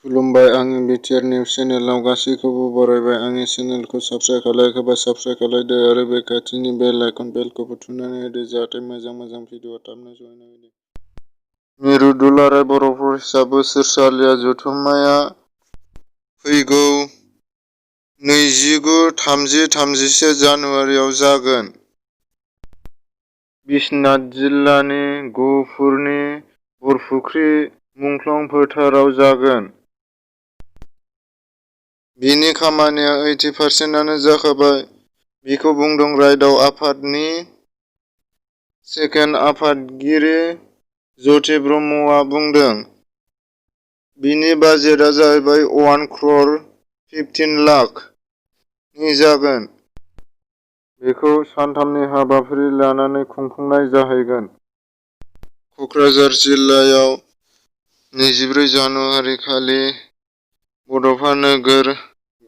खुलुमबाय, आंनि BTR news चेनेलाव गासैखौबो बरायबाय। आंनि चेनेलखौ साबस्क्राइब खालायाखैबा साबस्क्राइब खालायदो आरो बे खाथिनि बेल आइकन बेलखौबो थुनानै होदो जाहाथे मोजां भिडिअ थाबनो सहैनाय बायदि। मिरु दुलाराय बर' फरायसा बोसोरसालिया जथुम्माया फैगौ 29, 30, 31 जानुवारियाव जागोन। बिश्वनाथ जिल्लानि गहपुरनि बरफुख्रि मुंख्लं फोथाराव जागोन। बिनि खामानिया 80% जाखाबाय, बिखौ बुंदों रायदाव आफादनि सेकेन्ड आफादगिरि ज्योति ब्रह्मआ बुंदों। बिनि बाजेटआ जाहैबाय 1,15 लाख नि जागोन। बेखौ सानथामनि हाबाफारि लानानै खुंफुंनाय जाहैगोन। कक्राझार जिल्लायाव 24 जानुवारि खालि बड'फा नोगोर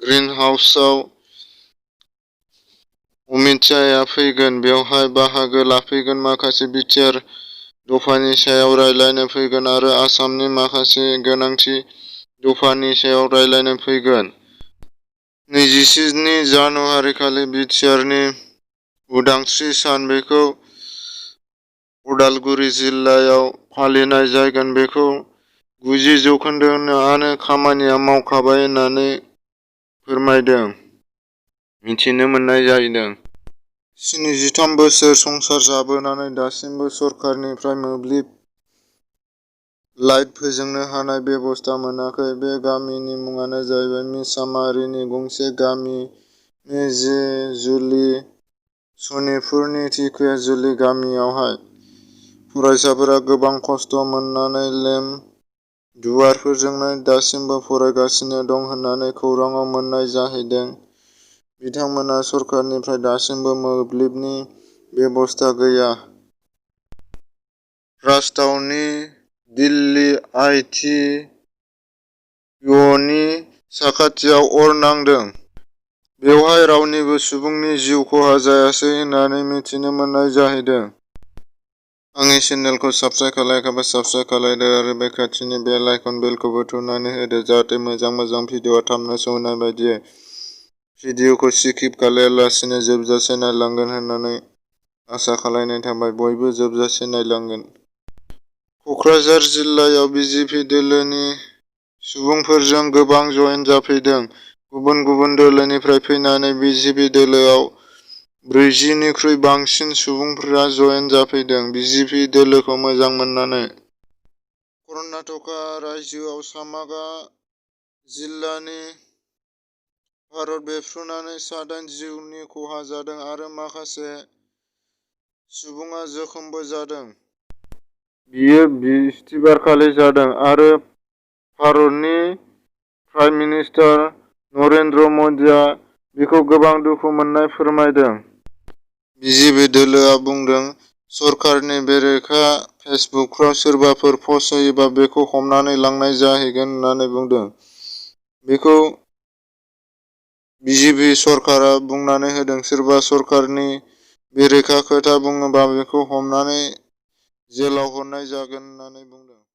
ग्रीन हाउसआव अमित शाहआ फैगोन। बेवहाय बाहागो लाफैगोन, माखासे बिटिआर दफानि सायाव रायज्लायनो फैगोन आरो आसामनि माखासे गोनांथि दफानि सायाव रायज्लायनो फैगोन। 27 जानुवारि खालि बिटिआरनि उदांस्रि सान, बेखौ उदालगुरि जिल्लायाव फालिनाय जागोन। बेखौ 90% खामानिया मावखाबाय होननानै फोरमायदों, मिथिनो मोननाय जादों। 73 बोसोर संसार जाबोनानै दासिमबो सरकारनिफ्राय मोब्लिब लाइट फोजोंनो हानाय बेबस्था मोनाखै। बे गामिनि मुङानो जाहैबाय मिसामारिनि गंसे गामि मेजेजुलि सनितपुरनि धिकियाजुलि गामियावहाय फरायसाफोरा गोबां खस्थ' मोननानै लेम्प दुवारफोरजोंनो दासिमबो फरायगासिनो दं होननानै खौराङाव मोननाय जाहैदों। बिथांमोना सरकारनिफ्राय दासिमबो मोब्लिबनि बेबस्था गैया। राजथावनि दिल्ली आइ टि इउनि साखाथियाव अर नांदों। बेवहाय रावनिबो सुबुंनि जिउ खहा जायासै होननानै मिथिनो मोननाय जाहैदों। आंनि चेनेलखौ साबस्क्राइब खालायाखैबा साबस्क्राइब खालायदो आरो बे खाथिनि बेल आइकन बेलखौबो थुनानै होदो जाहाथे मोजां भिडिअ थाबनो सहैनाय बायदि। भिडिअखौ स्किप खालायालासिनो जोबजासे नायलांगोन होननानै आसा खालायनाय थाबाय। बयबो जोबजासे नायलांगोन। कक्राझार जिल्लायाव बिजेपि दोलोनि सुबुंफोरजों गोबां जयेन जाफैदों। गुबुन गुबुन दोलोनिफ्राय फैनानै बिजेपि दोलोआव 40 निख्रुइ बांसिन सुबुंफोरा जयेन जाफैदों बिजेपि दोलोखौ मोजां मोननानै। कर्नाटका रायजोआव सामागा जिल्लानि भारत बेफ्रुनानै 7 जिउनि खहा जादों आरो माखासे सुबुङा जखमबो जादों। बेयो बिस्तिबारखालि जादों आरो भारतनि प्राइम मिनिस्टार नरेन्द्र मदिआ बेखौ गोबां दुखु मोननाय फोरमायदों। बिजेपि दोलोआ बुंदों, सरकारनि बेरेखा फेसबुकफ्राव सोरबाफोर पस्ट होयोबा बेखौ हमनानै लांनाय जाहैगोन होननानै बुंदों। बेखौ बिजेपि सरकारा बुंनानै होदों। सोरबा सरकारनि बेरेखा खोथा बुङोबा बेखौ हमनानै जेलाव हरनाय जागोन होननानै बुंदों।